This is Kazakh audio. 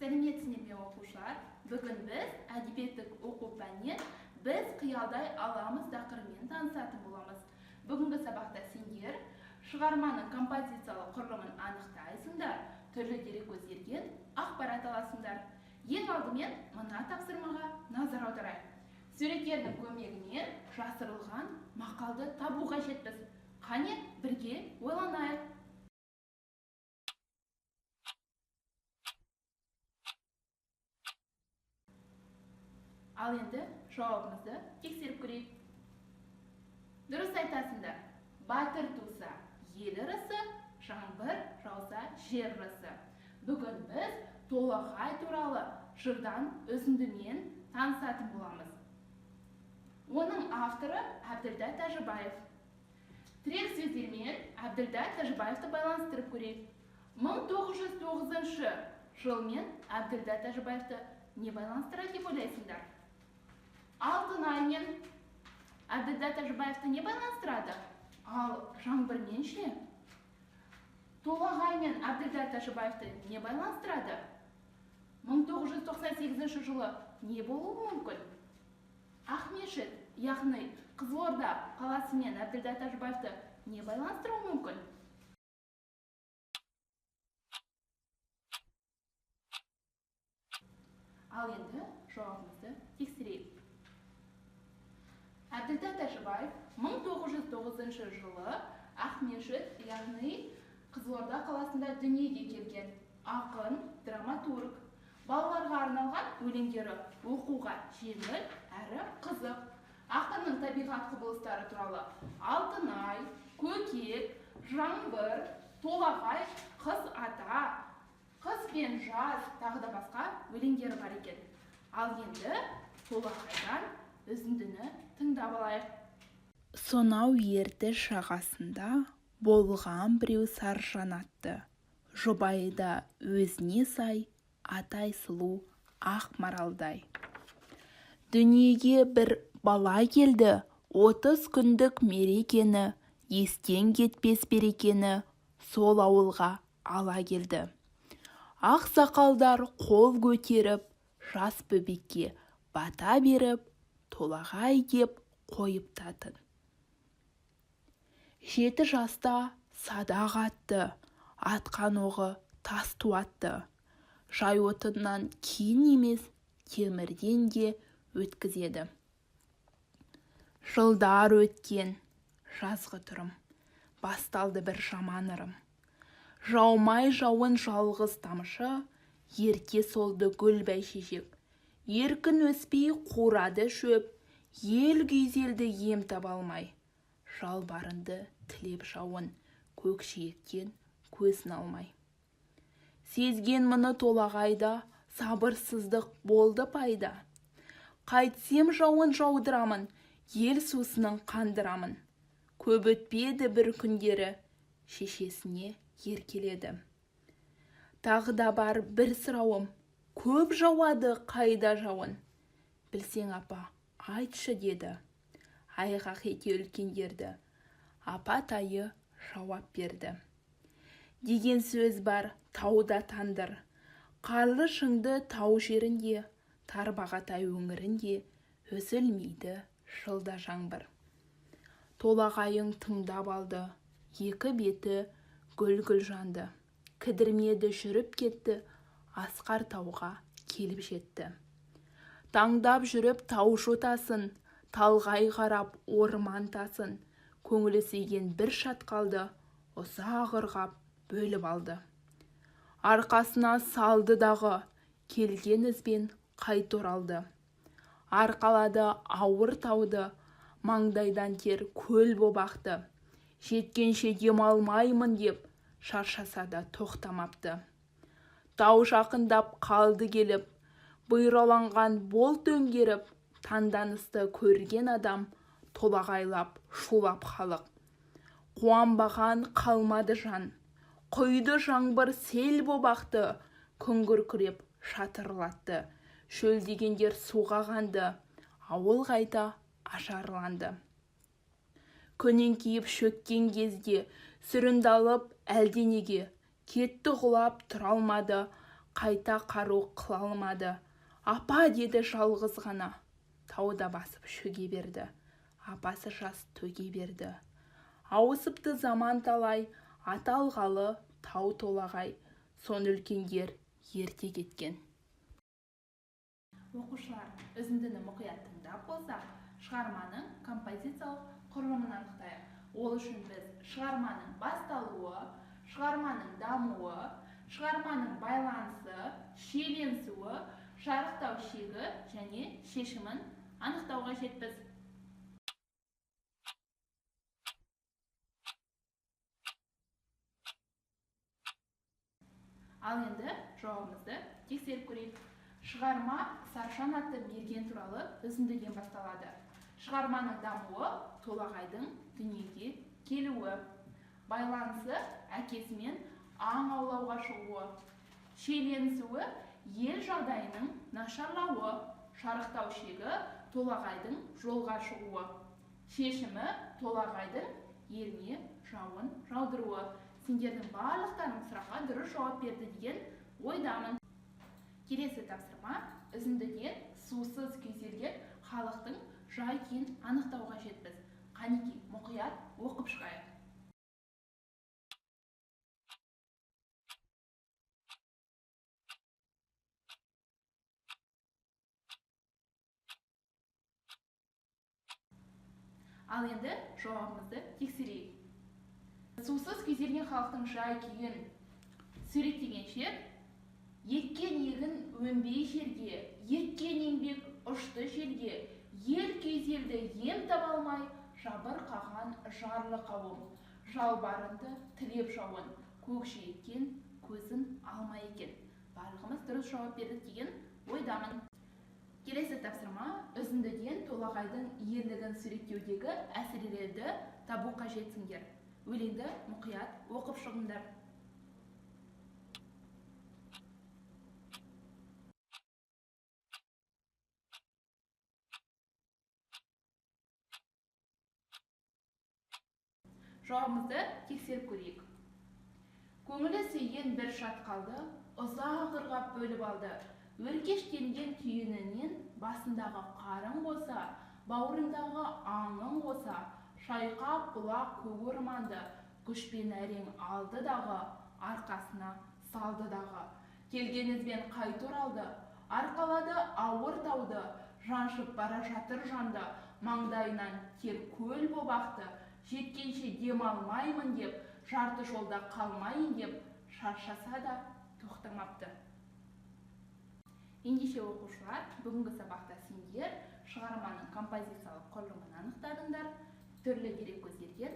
Сәлеметсіңдер ме, оқушылар! Бүгін біз әдебиеттік оқу пәнінен «Біз қиялдай аламыз» тақырыбымен танысатын боламыз. Бүгінгі сабақта сендер шығарманың композициялық құрылымын анықтайсыңдар, түрлі дереккөздерден ақпарат аласыңдар. Ең алдымен мына тапсырмаға назар аударайық. Суреттердің көмегімен жасырылған мақалды табу қажетпіз. Қане, бірге ойланайық. Ал енді жауабымызды тексеріп көрейік. Дұрыс айтасыңдар. Батыр туса ел ырысы, жаңбыр жауса жер ырысы. Бүгін біз Толағай туралы жырдан үзіндімен танысатын боламыз. Оның авторы Әбділда Тәжібаев. Тірек сөздермен Әбділда Тәжібаевты байланыстырып көрейік. 1909 жылмен Әбділда Тәжібаевты не байланыстырады деп ойлайсыңдар? Алтынай мен Әбділда Тәжібаевты не байланыстырады? Ал жаңбырмен ше? Толағай мен Әбділда Тәжібаевты не байланыстырады? 1998 жылы не болуы мүмкін? Ақмешіт, яғни Қызылорда қаласымен Әбділда Тәжібаевты не байланыстыруы мүмкін? Ал енді жауабымызды тексерейік. Әбділда Тәжібаев 1909 жылы Ақмешіт, яғни Қызылорда қаласында дүниеге келген. Ақын, драматург. Балаларға арналған өлеңдері оқуға жеңіл әрі қызық. Ақынның табиғат құбылыстары туралы Алтынай, Көкек, Жаңбыр, Толағай, Қыз ата, Қыз пен жаз, тағы да басқа өлеңдері бар екен. Ал енді Толағайдан үзіндіні тыңдап алайық. Сонау Ертіс жағасында болған біреу Саржан атты. Жұбайы да өзіне сай, атай сұлу ақ маралдай. Дүниеге бір бала келді, 30 күндік мерекені, естен кетпес берекені сол ауылға ала келді. Ақ сақалдар қол көтеріп, жас бөбекке бата беріп, Толағай деп қойыпты атын. 7 жаста садақ атты, атқан оғы тас туатты. Жай отыннан кейін емес, темірден де өткізеді. Жылдар өткен, жазғы тұрым, басталды бір жаман ырым. Жаумай жауын жалғыз тамшы, ерте солды гүл бәйшешек. Еркін өспей қурады шөп, ел күйзелді ем таба алмай. Жалбарынды тілеп жауын, көкжиектен көзін алмай. Сезген мұны Толағайда, сабырсыздық болды пайда. Қайтсем жауын жаудырамын, ел сусынын қандырамын. Көп өтпеді бір күндері, шешесіне еркеледі. Тағы да бар бір сұрауым, көп жауады қайда жауын? Білсең, апа, айтшы деді. Айғақ ете үлкендерді. Апа тайы жауап берді. Деген сөз бар тауда тандыр. Қарлы шыңды тау жерінде, Тарбағатай өңірінде үзілмейді жылда жаңбыр. Толағайың тыңдап алды, екі беті гүл-гүл жанды. Кідірмеді жүріп кетті, асқар тауға келіп жетті. Таңдап жүріп тау жотасын, талғай қарап орман тасын, көңілі сүйген бір шатқалды ұзақ ырғап бөліп алды. Арқасына салды дағы, келген ізбен қайта оралды. Арқалады ауыр тауды, маңдайдан тер көл боп ақты. Жеткенше демалмаймын деп, шаршаса да тоқтамапты. Тау жақындап қалды келіп, бұйраланған бол төңгеріп, таңданысты көрген адам толағайлап шулап халық. Қуанбаған қалмады жан, құйды жаңбыр сел боп ақты, күн күркіреп шатырлатты, шөлдегендер суға қанды, ауыл қайта ашарланды. Күн еңкейіп шөккен кезде, сүрінді алып әлденеге, кетті құлап тұра алмады, Қайта қару қыла алмады. Апа деді жалғыз ғана. Тауда басып шөге берді. Апасы жас төге берді. Ауысыпты заман талай, аталғалы тау толағай. Сон үлкендер ерте кеткен. Оқушылар, үзіндіні мұқият тыңдап болсақ, шығарманың композициялық құрылымын анықтайық. Ол үшін біз шығарманың басталуы, шығарманың дамуы, шығарманың байланысы, шиеленісуі, шарықтау шегі және шешімін анықтау қажетпіз. Ал енді жауабымызды тексеріп көрейік. Шығарма Саржан атты мерген туралы үзіндіден басталады. Шығарманың дамуы Толағайдың дүниеге келуі, байланысы әкесімен аң аулауға шығуы, шиеленісуі ел жағдайының нашарлауы, шарықтау шегі Толағайдың жолға шығуы, шешімі Толағайдың еліне жауын жаудыруы. Сендердің барлықтарың сұраққа дұрыс жауап берді деген ойдамын. Келесі тапсырма үзіндіден сусыз күйзелген халықтың жай-күйін анықтау қажетпіз. Қанекей, мұқият оқып шығайық. Ал енді жауабымызды тексерейік. Сусыз күйзелген халықтың жай-күйін суреттегенше, еккен егін өнбей жерге, еткен еңбек ұшты желге, ел күйзелді ем таба алмай, жабырқаған жарлы қауым, жалбарынды тілеп жауын, көкжиектен көзін алмай екен. Барлығымыз дұрыс жауап бердік деген ойдамын. Келесі тапсырма үзіндіден Толағайдың ерлігін суреттеудегі әсірелерді табу қажетсіңдер. Өлеңді мұқият оқып шығыңдар. Жауабымызды тексеріп көрейік. Көңілі сүйген бір шатқалды ұзақ ырғап бөліп алды. Өркештенген түйінінен басындағы қарын қоса, бауырындағы аңын қоса, шайқап бұлақ көк орманды, күшпен әрең алды дағы, арқасына салды дағы. Келген ізбен қайта оралды, арқалады ауыр тауды, жаншып бара жатыр жанды, маңдайынан тер көл боп ақты, жеткенше дем алмаймын деп, жарты жолда қалмайын деп, шаршаса да тоқтамапты. Ендеше оқушылар, бүгінгі сабақта сендер шығарманың композициялық құрылымын анықтадыңдар, түрлі дереккөздерден